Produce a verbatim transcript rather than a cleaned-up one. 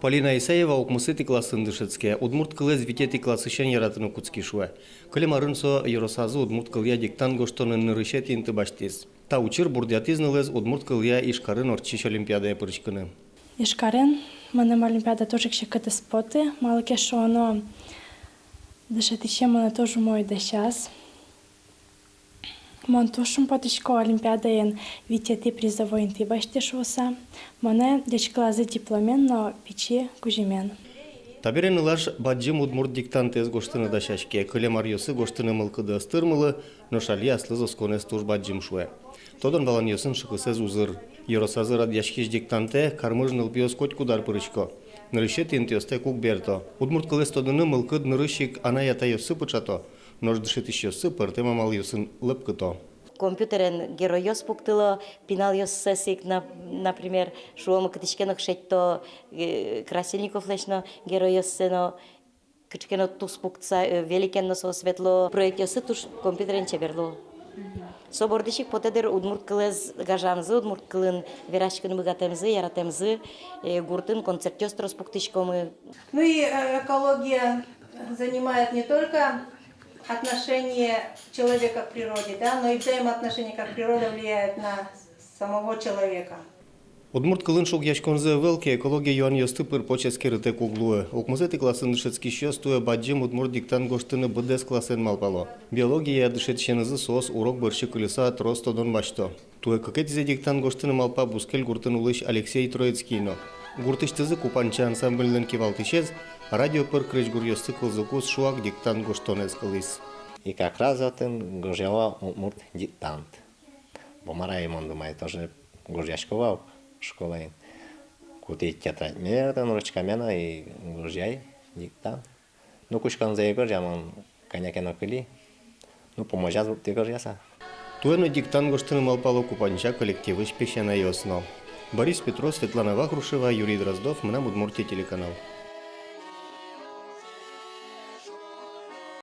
Полина Исаева укмысэтӥ классын дышетске, удмурт кылэз витетӥ классысен яратыны кутски, шуэ. Кылем арын со ёросазы удмурт кылъя диктант гожтонын нырысетӥ инты басьтӥз. Та учыр бурдъятӥз нылэз удмурт кылъя Ижкарын ортчись олимпиадае пыриськыны. Ижкарын мыным олимпиада туж ик секыт ӧз поты, малы ке шуоно, дышетӥсе монэ туж умой дасяз. Мон туж шумпотӥсько олимпиадаын витетӥ призовой инты басьтӥ шуыса. Монэ ӟечкылазы дипломен но пичи кузьымен. Табере нылаш бадӟым удмурт диктантэз гожтыны дасяське. Кылем аръёсы гожтыны мылкыды ӧз тырмылы, нош али аслыз осконэз туж бадӟым, шуэ. Тодон-валанъёсын шыкысэз узыр. Ёросазы радъяськись диктантэ кармыж нылпиос котькуд ар пырисько. Нырысетӥ интыостэк уг берто. Удмурт кылэз тодыны мылкыд нырысь ик анай-атайёссы пыӵато, нош дышетӥсьёссы пӧртэм амалъёсын лӧпкыто. Компьютерен геройёс пуктыло, пиналъёссэс ик, на-, например, шуом, кытысь ке но шедьто, э, Красильниковлэсь но геройёссэ но, кыӵе ке но тус пуктыса, э, великен но соос ветло. Проектъёссы туж компьютерен чебер луо. Со бордысь ик потэ дыр удмурт кылэз гажанзы, удмурт кылын вераськыны быгатэмзы, яратэмзы, э, гуртын концертъёс трос пуктӥськомы. Ну и, э, экология занимает не только отношение человека к природе, да, но и взаимоотношение, как природа влияет на самого человека. Удмурт кылын шугъяськонзэ ӧвӧл ке, экология юанъёсты пыр-поч эскерытэк уг луы. Укмысэтӥ классын дышетскисьёс туэ бадӟым удмурт диктант гожтыны быдэс классен малпало. Биологияя дышетӥсенызы соос урок бӧрсьы кылиса трос тодон басьто. Туэ кыкетӥзэ диктант гожтыны малпа бускель гуртын улӥсь Алексей Троицкий но. Гуртысьтызы «Купанча» ансамбльлэн кивалтӥсез, радио пыр крезьгуръёсты кылзыкуз шуак диктант гожтонэз кылӥз. И как раз отын гожъяло удмурт диктант. Бо мар ай, мон думай, тоже гожъясько вал школаын. Кутӥ тетрадьме, отын ручкаме но и гожъяй диктант. Ну, кутсконзэ ӧй гожъя, мон кӧня ке но кыли. Ну, пумозяз вуттӥ гожъяса. Туэ но диктант гожтыны малпало «Купанча» коллективысь песянайёс но. Борис Петров, Светлана Вахрушева, Юрий Дроздов, «Мынам Удмуртие» телеканал.